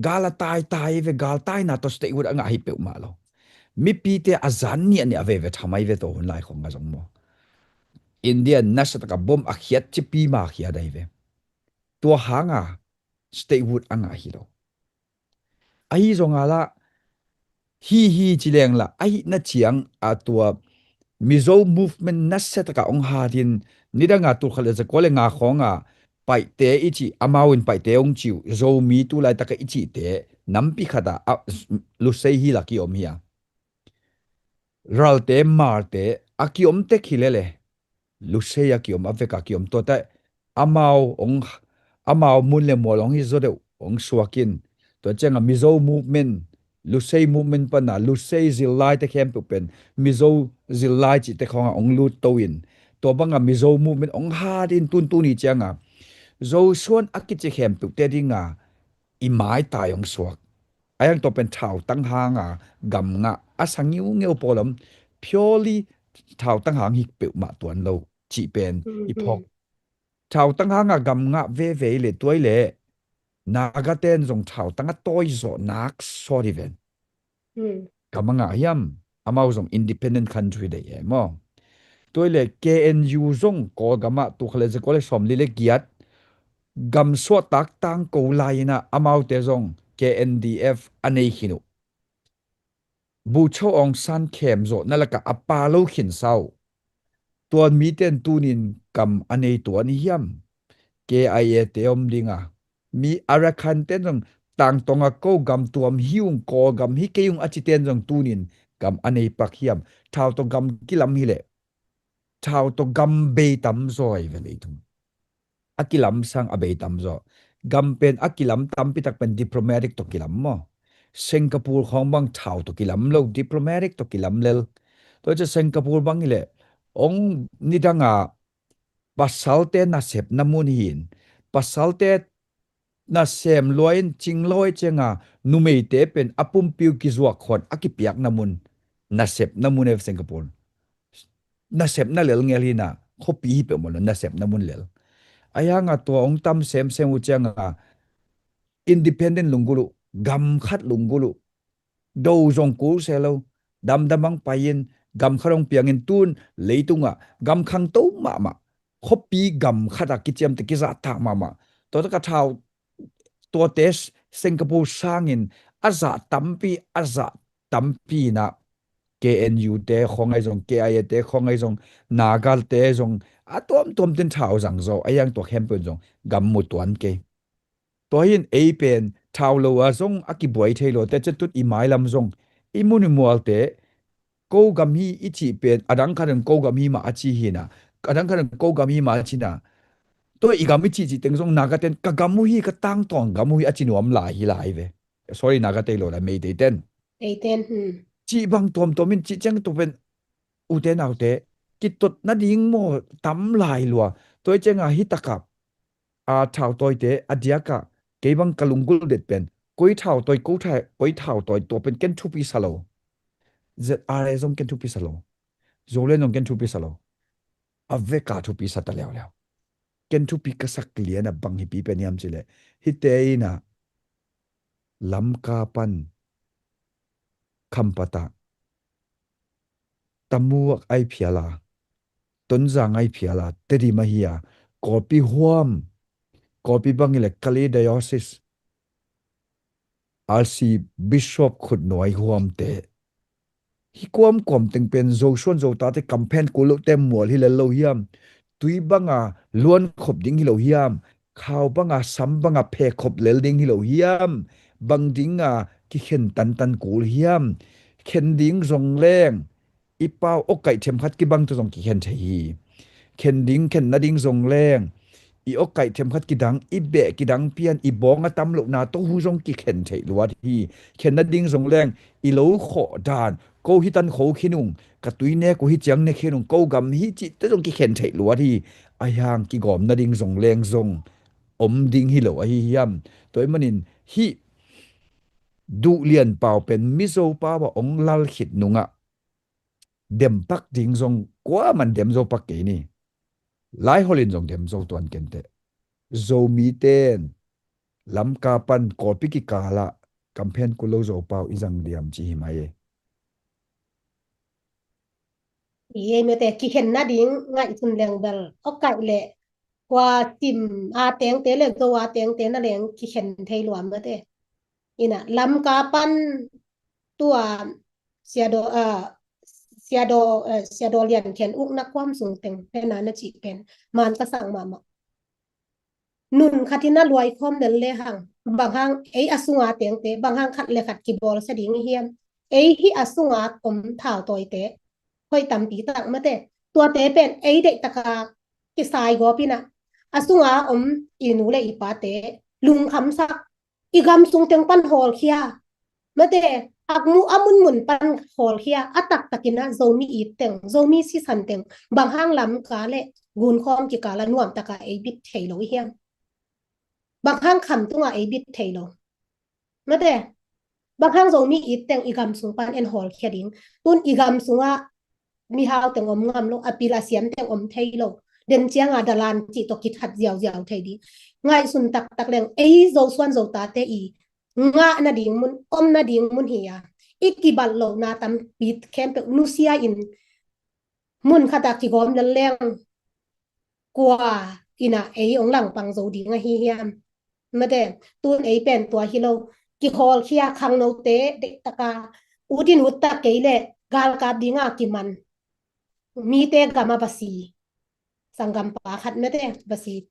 gal a taitai ve, galtaina tawh statehood a ngah hi peuhmah lo. Mipite a zan niahniah veve thamai ve tawh hun lai khong a zong maw, India nasia taka bom a khiat cipi ma khiat ahi ve. Tua hanga statehood a ngah hi lo. Ahi zonga lah hi hi ci leng lah, ahihna ciang a tua Mizo movement nasia taka ong hatin, nidanga tulkhat le zakua le nga khawnga Paihte i cih, amau in Paihte ong ci uh, Zomi tu laitaka i cihte nampi khata a Lusei hi lak i om hi a, Ralte, Malte a kiom tek hi lele, Lusei a kiom, a veka kiom tuate amau ong, amau mun le mual ong hi zaw deuh ong suak in, tua cianga Mizo movement, Lusei movement pana Lusei zillai te khempeuh pen Mizo zillai cihte khawnga ong lut to in, tua banga Mizo movement ong hat in tuntun hi cianga Zosuan a kici khempeuhte dinga i maitai ong suak. Ahiang tua pen thautang hanga gam ngah a sa ngiungeu pawl om, purely thautang hang hi peuhmah tuan lo cih pen i phawk. Thautang hanga gam ngah veve i le tuai le Naga ten zong thautang a tawi zawh nak sawt hi ven. Gam a ngah hiam, amau zong independent country dei e maw. Tuai le K N U zong Kawlgamah tukha le zakua le sawmli le giat gam suahtak tangko lai-inah amaute zong K N D F a nei khin uh. Bucho Aung San khem zawhna lakah a pa lo khinsa uh. Tuan mite in tunin gam a nei tuan i hiam? K I A te om dinga, mi Arakan ten zong tangtonga ko gam tuam hi ung, Kawlgam hi kei ung a cite in zong tunin gam a nei pak hiam? Thau tawh gam kilam hileh thau tawh gam bei tamzaw hi ve leitung. A kilam sang a bei tamzaw. Gam pen a kilam tampi tak pen diplomatic tawh kilam maw? Singapore khawng bang thau tawh kilam lo, diplomatic tawh kilam lel. Tua cia Singapore bang hileh ong nidanga pasalte nasepna mun hi in, pasalte nasem lua in cinglawi cianga numeite pen a pumpi uh kizuak khawn a kipiakna mun, nasepna mun e Singapore. Nasepna lel ngel hinah, khuapi hi peuhmah lo, nasepna mun lel. Ahi hanga tua ong tam semsem uh cianga independent lunggulh uh, gam khat lunggulh uh, do zong kul se lo, damdam ang pai-in gam khat hong piangin tun leitungah gam khangto mahmah, khuapi gam khatah kiciamteh kizahtak mahmah. Tua taka thau tuate Singapore sangin a zah tampi, a zah tampi in ah K N U te khawng ahi zong, K I A te khawng ahi zong, Naga te zong, a tuamtuam ten thau zang zaw, a hiang tua khempeuh in zong gam mu tuan kei. Tua hi in ei pen thau lo a zong a kibuai thei lo te, cetut i mailam zong i mun i mualte, ko gam hi i cih pen, a dang khat in ko gam hi mah a ci hi na, a dang khat in ko gam hi mah a ci na. Tua i gam i cih cih teng zong Naga ten ka gam uh hi, ka tangtawng gam uh hi a ci nuam lai hi lai ve. Sorry, Naga te lo lai, Meitei ten. Meitei ten, hmm. Cih bang tuamtuam in cih ciang tua pen ute naute kitot nading maw tam lai lua. Tua hi ciangah hi takah a thau tawite a diakah kei bang ka lunggulh det pen koi thau tawi, ko tha-, koi thau tawi tua pen ken thupi sa lo. Z R A zong ken thupi sa lo. Zoland zong ken thupi sa lo. A veka thupi sa ta leuleu. Ken thupi ka sak lian a bang hi pi pen hiam cileh, hite in ah Lamka pan Khampat ah Tamu ah ai phial a, Tonzang ai phial a, Tedim ahi a, Kawlpi huam, Kawlpi bang hileh Kalay Diocese, R C Bishop khutnuai huamte, hi kuamkuam teng pen Zosuan Zotate kamphen kul lote mual hi lel lo hiam? Tui banga luan khop ding hi lo hiam? Khau banga, sam banga phe khop lel ding hi lo hiam? Bang dinga kikhen tantan kul hiam? Khen ding zong leng i pau awkaih themkhat kibang tu zong kikhen thei hi. Khen ding, khen nading zong leng i awkaih themkhat kidang, i beh kidang pian, i bawng a tam lohna tohu zong kikhen theih luat hi. Khen nading zong leng i lo khawh dan, ko hi tan kho khin ung, ka tui nek uh hi ciang nek khin ung, ko gam hi cihte zong kikhen theih luat hi. A hiang kigawm nading zong leng zong om ding hi lo ahi hiam? Tua ahih manin hih duhlian pau pen Mizo pau ah ong lal khit nungah dempak ding zong kuaman dem zo pak kei ni. Laiholh in zong dem zo tuan kenteh. Zomite in Lamka pan Kawlpi kikalah kamphen kul lo Zopau i zang diam ci hi mai e. I ei mete kikhen nading ngaihsun leng bel awkaih leh kua Chin a tengte le Zo a tengte na leng kikhen thei lua mete. Ina Lamka pan tua Siadaw, ah, Siadaw, eh, Siadaw Lian Khen ukna kuam sung teng pena na cih pen man ka sak mahmah. Nun khat in a luai khawm lel lehang, bang hang ei a sunga tengte, bang hang khat le khat kibawlsia ding i hiam? Ei hih a sunga om thau tawite hoih tampi tak mate. Tuate pen ei deih taka kisai gawp in a, a sunga om i nu le i pate lungkhamsak, i gam sung teng pan hawlkhia mate, a mu a munmun pan hawlkhia, a taktakin a Zomi it teng, Zomi sisan teng, bang hang Lamka le gunkhawm kikala nuamtaka ei bit thei lo i hiam? Bang hang Khamtunga ei bit thei lo mate, bang hang Zomi it teng i gam sung pan en hawlkhia ding? Tun i gam sunga mihau teng om ngam lo, a pil a siam teng om thei lo. Den cianga dalan cih tawh kithat ziauziau thei ding. Ngaihsun taktak leng ei Zosuan Zotate i ngah nading mun, om nading mun hi a, i kibat lohna tampi khempeuh nusia in mun khata kigawm lel leng kua ina ei ong langpang zo ding ahi hiam? Mate, tun ei pen tua hi lo, kihawlkhia khangnote deih taka ut in ut tak kei le galkap dinga kiman mite gama basi, sanggampa khat mate basi,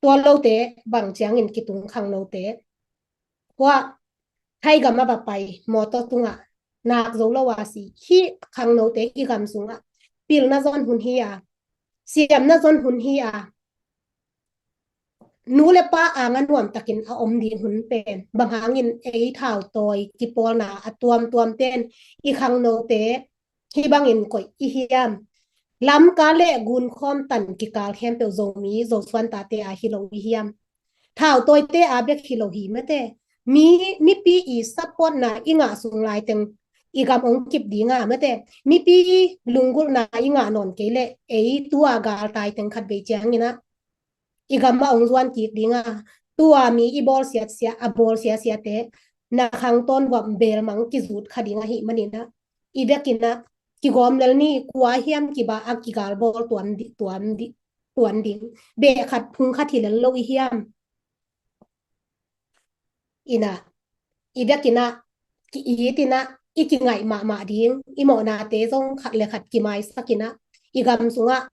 tua lote bang ciangin kitung khangnote kua Thai gama ba pai mawtaw tungah nak zo lo a si. Hih khangnote i gam sungah pilna zon hun hi a, siamna zon hun hi a, nu le pa anga nuamtakin a om ding hun pen bang hangin ei thau tawi kipawlna a tuamtuam ten i khangnote hih bangin koih i hiam? Lamka le gunkhawm tan kikal khempeuh Zomi Zosuan tate a hi lo i hiam? Thau tawite a bek hi lo hi mate. Mi, mipi i supportna i ngah sung lai teng i gam ong kip dinga mate, mipi lunggulhna i ngah nawn kei le ei tua galtai teng khat vei ciangin a i gam a ong zuan kik dinga, tua mi i bawl siatsia, a bawl siasiate na khangtawn vuam belmang kizut kha ding ahih manin a, i vekin a kigawm lel ni, kua hiam kiba a kigal bawl tuam di, tuam di, tuan ding. Beh khat phung khat hi lel lo i hiam? Ina, i biakinn ah ki-it ina, i kingaih mahmah ding, i mawhnate zong khat le khat kimaisak ina, i gam sungah,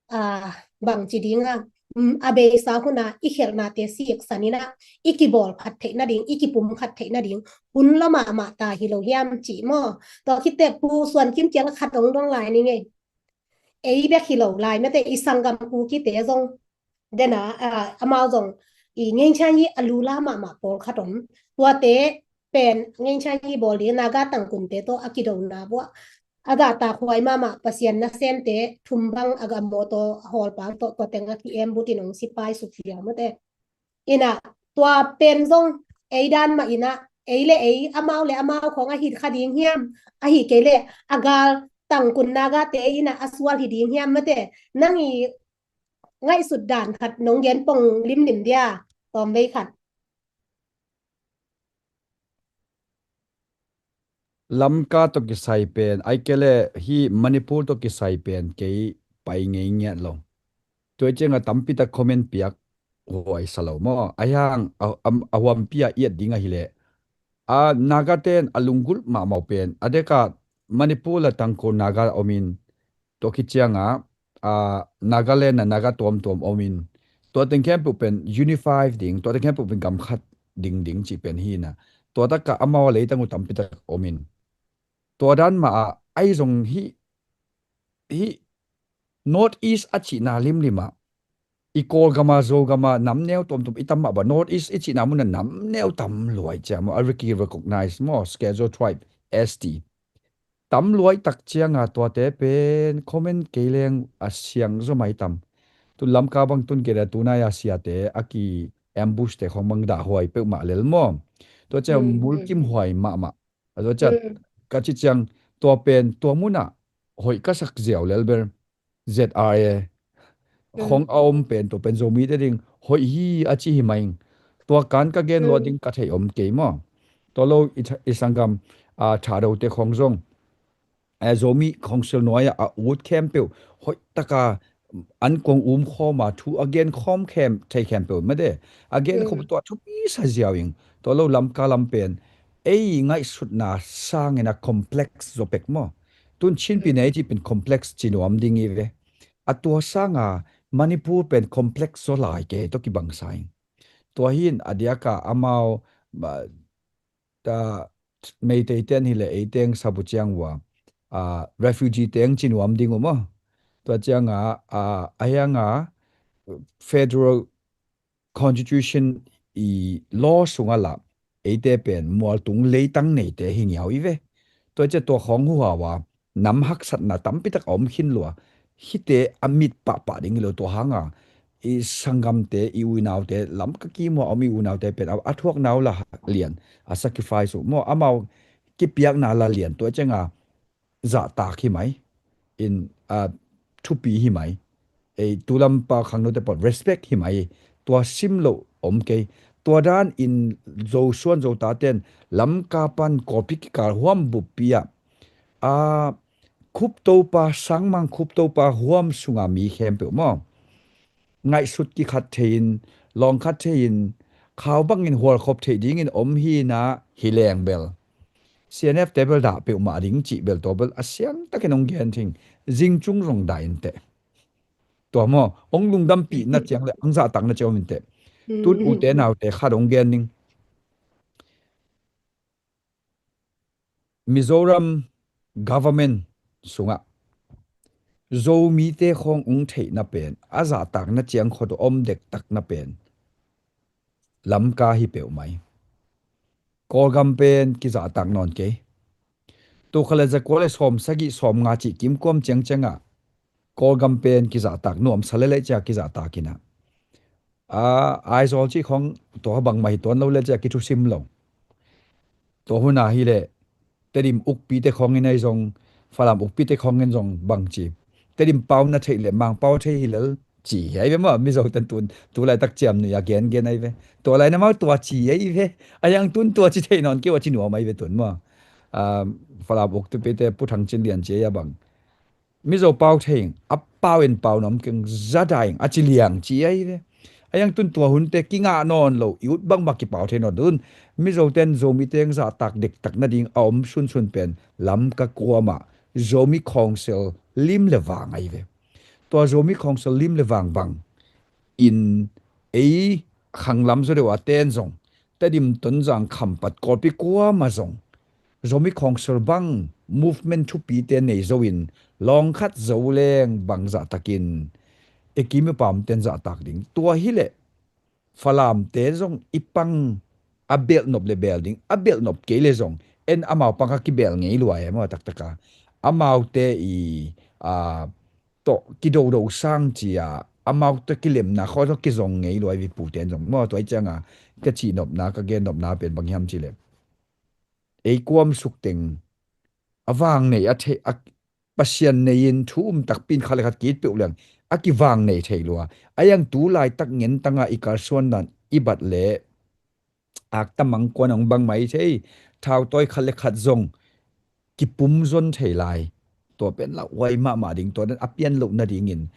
ah, bangci dinga, mm, a beisa huna i khelhnate siksan ina, i kibawl khat theih nading, i kipum khat theih nading hun la mahmah ta hi lo hiam cih maw? Tua khit teh Pu Suan Kim kiang khat hong dong lai ni ngei. Ei bek hi lo lai mate, i sanggam Kukite zong dena, ah, amau zong i ngeingchia hi a lula mahmah pawlkhat om. Tuate pen ngeingchia hi bawl ding Naga Tangkunte tawh a kidona buah a gah takhuai mahmah Pasian nasemte thum bang a gah mawtaw a hawlpang tawh tua teng a ki-em butin hong sipai suk liau mate. Ina, tua pen zong ei dan mah ina, ei le ei, amau le amau khawng a hit kha ding hiam, ahi kei le a gal Tangkun Nagate ina a sual hi ding hiam mate, nang i ngaihsut dan khat nong gen pong limlim dia, tawmvei khat. Lamka tawh kisai pen, ai kei le hi Manipur tawh kisai pen kei pai ngei ngiat lo. Tua ciangah tampi tak comment piak huai sa lo maw? Ahi hang a, a, a huampi a iat ding ahi leh, a Nagaten a lunggulh mahmah pen a deka Manipur la Tangkhul Naga omin, tua khit ciangah, ah, Nagaland ah Naga tuamtuam omin, tua teng khempeuh pen unify ding, tua teng khempeuh pen gam khat ding ding cih pen hi na. Tua takah amau a leitang uh tampi tak omin, tua dan mah ah ai zong hih, hih North East a cihna limlim ah, i Kawlgam ah, Zogam ah nam neu tuamtuam i tam mah bang, North East i cihna mun ah nam neu tam luai cia maw, a riki recognize maw, Schedule Tribe, S T. Tam luai tak cianga tuate pen comment kei leng a siang zaw mai tam. Tu Lamka bang tun kei le tunai a siate a ki ambush te khong bang dah huai peuhmah lel maw? Tua ciang mulkim huai mahmah. A tua ciang ka ci ciang tua pen tua munah hoih ka sak ziau lel bel Z R A khong a om pen tua pen Zomite ding hoih hi a ci hi mai ing. Tua kan ka gen luat ding ka theih om kei maw? Tua lo i tha-, i sanggam, a, Thado te khong zong, a, Zomi Council nuai ah a ut khempeuh hoih taka an kong um khawm a thu a gen khawm khem, thei khempeuh mate. A gen khawm tua thupi sa ziau ing. Tua lo Lamka lam pen ei ngaihsutna sangin a complex zaw pek maw? Tun Chin pi nei ci pen complex ci nuam ding i ve. A tua sanga Manipur pen complex zaw lai kei tawh kibang sa ing. Tua hin a diaka amau, ma, ta, Meitei ten hi le ei teng sabu ciang ua, a, refugee teng ci nuam ding uh maw? Tua cianga, a, a hianga federal constitution i law sunga la eite pen mualtung leitang neite hi ngiau i ve. Tua cia tua khawng huhau a nam haksatna tampi tak a om khin lua. Hite a mit pahpah ding hi lo tua hanga i sanggamte, i uinaute, Lamka kimua om i uinaute pen a, a thuakna uh la lian, a sacrifice uh maw, amau kipiakna la lian tua cianga zahtak hi mai. In, a, thupi hi mai. Ei, tulampa khangnote pawl respect hi mai. Tua sim lo om kei. Tua dan in Zosuan Zotaten Lamka pan Kawlpi kikal huam buppi ah, a, Khuptopa, Sangmang Khuptopa huam sunga mi khempeuh maw? Ngaihsut kikhat thei in, lawngkhat thei in, khau bangin hualkhop theih dingin om hi na hi leng bel C N F te bel dah peuhmah ding cih bel tua bel a siangtakin hong gen thing. Zing cung zong dah in teh. Tua maw, hong lungdampih na ciang le hong zahtak na ciang om in teh. Tun ute naute khat hong gen ning. Mizoram government sungah Zomite khawng hong theihna pen, a zahtakna ciang khawng om dektakna pen Lamka hi peuhmah hi. Kawlgam pen kizahtak nawn kei. Tul khat le zakua le sawm sagih sawm nga cih kimkuam ciangciangah Kawlgam pen kizahtak nuamsa leleh cia kizahtak inah, a, Aizawl cih khawng tua bangmah hi tuan lo le cia kithusim lo. Tua huna hileh Tedim ukpite khawngin ahi zong, Falam ukpite khawngin zong bangci, Tedim pau na theih le Mangpau thei hi lel ci hi ahi ve maw. Mizo ten tun tulaitak ciamnuih a gengen ahi ve. Tua lai na mau tua ci ahi ve. A yang tun tua ci thei nawn kei uh a ci nuam ahi ve tun maw. A, Falam uk tupite Pu Thang Cin Lian ci ahi a bang, Mizo pau thei ing, a pau in pau na om keng, za dah ing a ci liang ci ahi ve. A yang tun tua hunte kingah nawn lo, i ut bangmah kipau thei nawn tun. Mizo ten Zomi teng zahtak dektak nading a om sunsun pen Lamka kuamah Zomi Council lim le vang ahi ve. Tua Zomi Council lim le vang bang in ei khanglam zaw deuh a ten zong Tedim, Tonzang, Khampat, Kawlpi kuamah zong Zomi Council bang movement thupite nei zo in lawng khat zo leng bang zahtakin e kim e pam ten zahtak ding. Tua hileh Falamte zong i pang a belhnop le bel ding, a belhnop kei le zong en amau pang a kibel ngei lua e maw taktaka. Amaute i a tawh kidodo sang cia amau tawh kilemna khaw tawh kizong ngei luai viputen zong maw. Tua i cianga ka cihnopna, ka gennopna pen bang hiam cileh ei kuam sukteng a vang nei a thei a Pasian nei in thu um takpin khat le khat ki-it peuh leng a kivang nei thei lua. A yang tu laitak ngentanga i kalsuan dan i bat le akta mangkuan hong bang mai thei, thautawi khat le khat zong kipum zon thei lai. Tua pen lauhuai mahmah ding, tua dan a pian loh nadingin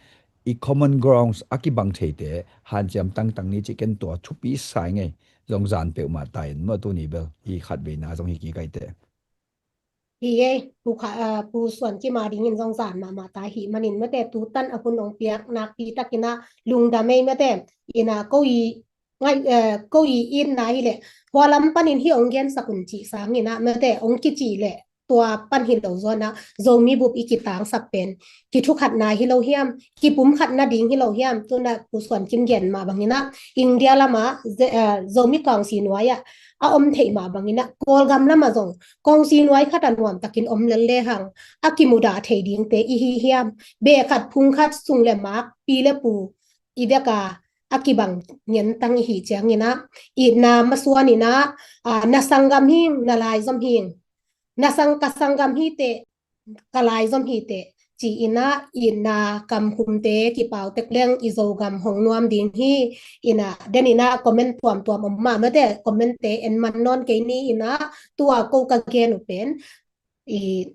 i common grounds a kibang theite hanciam tangtang ni ci ken tua thupi sai ngei. Zong zan peuhmah ta in maw tuni bel i khat veina zong hi kikaite. Hi ei, Pu Kha, ah, Pu Suan Kim a dingin zong zan mahmah ta hi manin mate tutan a hun hong piak nakpi takin a lungdam ei mate ina ko i ngai, eh, ko i itna hileh hua lam panin hi hong gensak un cih sangin a mate hong kicih leh tua pan hi lo zaw in a Zomi bup i kitangsak pen kithukhatna hi lo hiam, kipumkhatna ding hi lo hiam? Tuna Pu Suan Kim gen mah bangin a India lama Ze-, eh, Zomi Council nuai ah a om theih mah bangin a Kawlgam lama zong Council nuai khat a nuam takin om lel lehang a kimudah thei dingte i hi hiam? Beh khat phung khat sung le mak pi le pu i veka a kibang ngentang i hi ciangin a itna masuan in a, ah, na sanggam hing, na laizom hing, na sang ka sanggam hi teh, ka laizom hi teh ci in a itna kamkhumte kipau tek leng i Zogam hong nuam ding hi. In a den in a comment tuamtuam om mah mate comment te en man nawn kei ni in a tua ko ka gen uh pen i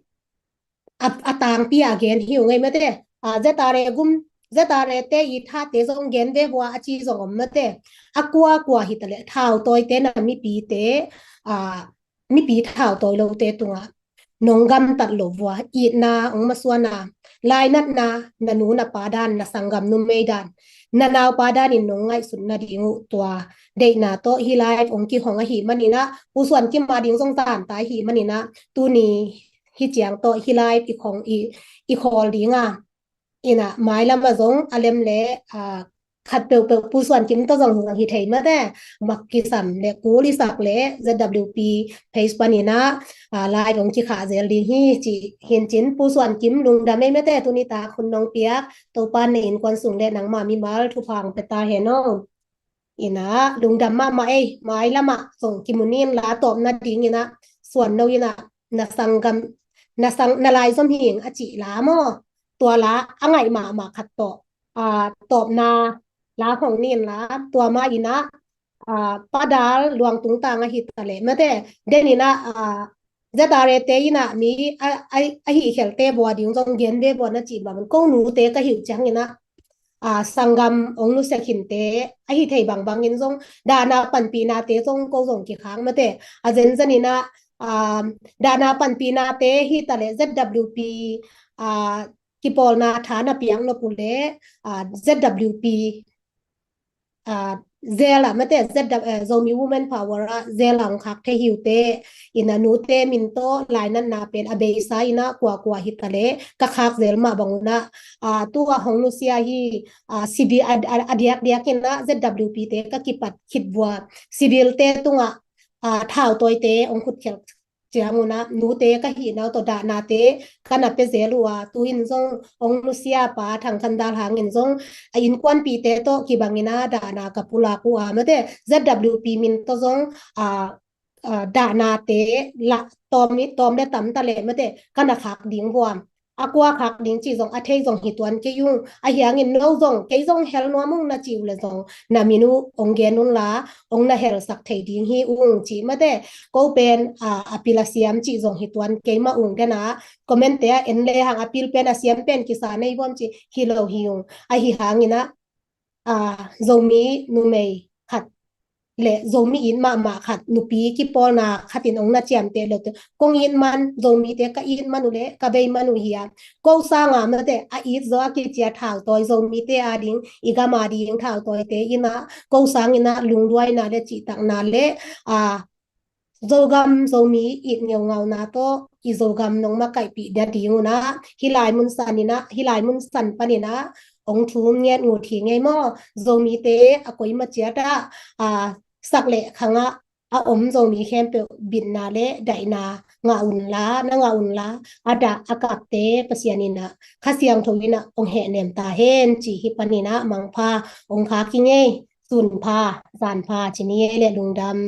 a, a tangpi a gen hi uh ngei mate. A, Z R A gum, Z R A te i thate zong gen ve vua a ci zong om mate. A kuakua hi ta leh thautawite na mipite, a, mipi thautawi lote tungah nong gamtat lo vua, itna hong masuan a, lainatna, na nu na pa dan, na sanggam numei dan, na naupa dan in nong ngaihsut nading uh tua deihna tawh hi lai hong kihong ahi manin a Pu Suan Kim a ding zong zan ta ahi manin a tuni hi ciang tawh hi lai i khong i, i khawl ding a. In a mailam a zong a lem le, a, khat peuhpeuh Pu Suan Kim tawh zong hi thei mate, mak kisam le kul i sak le Z W P page panin a, a, lai hong kikhah zel ding hi ci hin cin Pu Suan Kim lungdam ei mate tuni tak hun nong piak Topa na innkuan sung le nangma mimal thupha hong pia ta hen aw. In a lungdam mahmah ei, mailam ah zong kimu nin la tawpna dingin a Suan no in a na sanggam, na sang, na laizom hing a cih la maw? Tua la a ngaih mahmah khat tawh, a, tawpna la hong nin la tua ma in a, a, Pa Dal Luang Tung Tang ahi ta leh mate den in a, a, Z R A te in a mi a, a, a hih khelte vua ding zong gen ve vua na cih bangin ko nute ka hi uh ciangin a, a, sanggam hong nusia khinte ahi thei bangbangin zong dahna panpihnate zong ko zong kikhak mate. A zenzen in a, a, dahna panpihnate hi ta leh Z W P, a, kipawlna tha na piak nop uh leh, a, Z W P, a, zel ah mate Z W, eh, Zomi Women Power ah zel ah hong khak thei hi uh teh. In a nute min tawh lainatna pen a beisa in a kuakua hi ta leh ka khak zel mah bang un a, a, tua hong nusia hi, a, civil a, a, a diakdiak in a Z W P te ka kipat khit vua civil te tungah, a, thautawite hong khutkhelh ciang un a nute ka hihna uh tawh dahnate ka na pia zel uh a, tu in zong hong nusia Pa Thang Khan Dal hangin zong a innkuanpihte tawh kibangin a dahna ka pulak uh a mate Z W P min tawh zong, a, a, dahnate la tawm i, tawm le tam ta leh mate ka na khak ding vua. A kua khak ding cih zong a thei zong hi tuan kei ung. Ahi hangin no zong kei zong hel nuam ung na cih uh leh zong na min uh hong gen un la hong na helsak thei ding hi ung cih mate. Ko pen, a, a pil a siam cih zong hi tuan kei mah ung den a comment te ah en lehang a pil pen a siam pen kisa nei vua cih hi lo hi ung. Ahi hangin a a, Zomi numei khat le Zomi it mahmah khat, nupi kipawlna khat in hong na ciamteh lo te, kong it man, Zomite ka it man uh le ka bei man uh hi a, ko sanga mate a it zaw a kiciat thautawi, Zomite a ding, i gam a ding thautawite in a, ko sang in a lungduaina le cihtakna le, a, Zogam Zomi it ngeungauna tawh i Zogam nong makaihpih dia ding un a, hih lai mun san in a, hih lai mun san pan in a hong thum nget ngut hi ngei maw. Zomite a koima ciat ah, a, sak le khang ah a om Zomi khempeuh bitna le daihna ngah unla, na ngah unla, a dah a kapte Pasian in a, Kha Siangtho in a hong hehnem ta hen ci hi pan in a, mangpha, hong khak hi ngei, sun pha, zan pha ci ni ei le lungdam.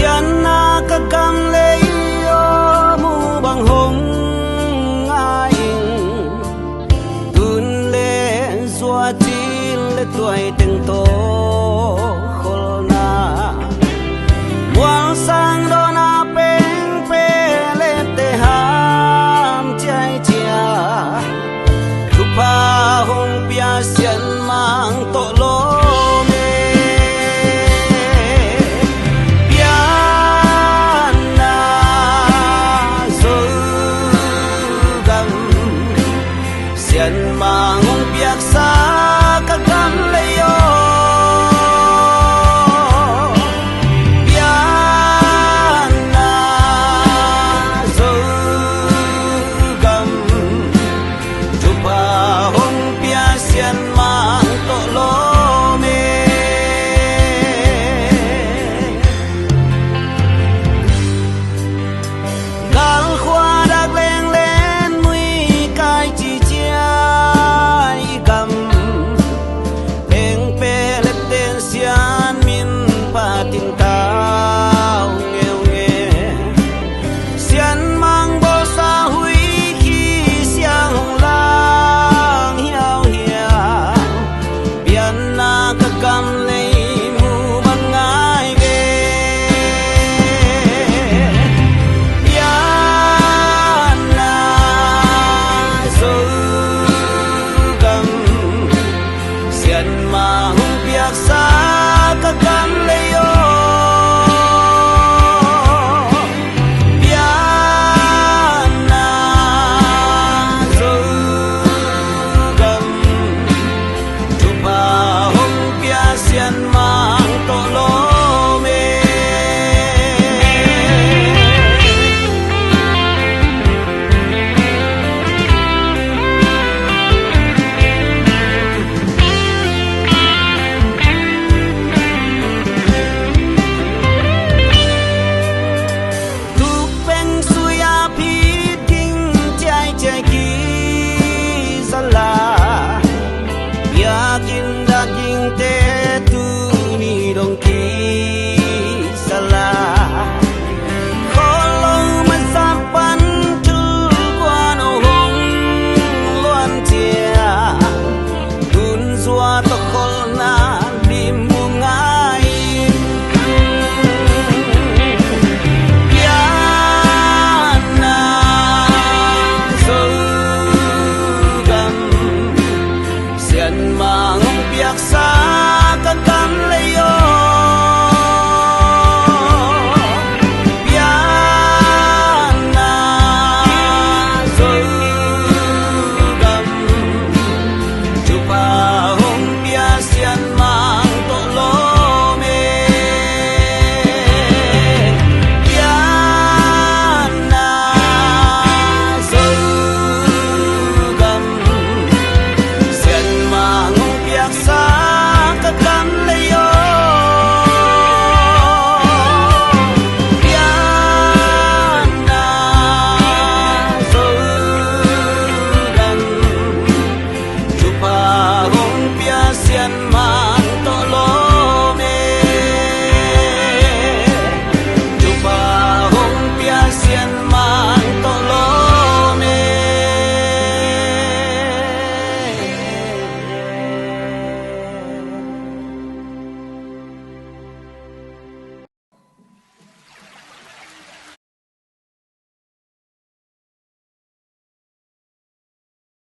Pianna ka gam lei aw, mu bang hong ngai ing. Tun le zua cil le tuai teng tawh kholna, mual sang dawn a pengpeh le te ham ciai cia. Thupha hong pia Sianmang tawh lawm e. Pianna Zogam, Sianmang hong piaksa ka gam lei aw. Pianna Zogam, thupha hong pia Sianmang tawh lawm e. Galkhua dak lenglen, muikai cicia i gam, pengpeh le ten Sian min phatin tau ngeungeu. Sianmang bawlsa huih khi siang hong lang hiauhiau. Pianna ka gam lei mu bang ngai ve. Pianna Zogam, Sianmang hong piaksa ka gam lei aw. Pianna Zogam, thupha hong pia Sianmang tawh lawm e. Tukpeng sui a phit ging ciaiciai kizala, biakinn dak gingte tuni dong kizala. Khollo masa pan tulkuan oh hong luan cia, tun zua tawh kholna lim mu ngai. Pianna Zogam, Sianmang hong piaksa Taksa ka kan lei aw, pianna Zoland, thupha hong pia sian mah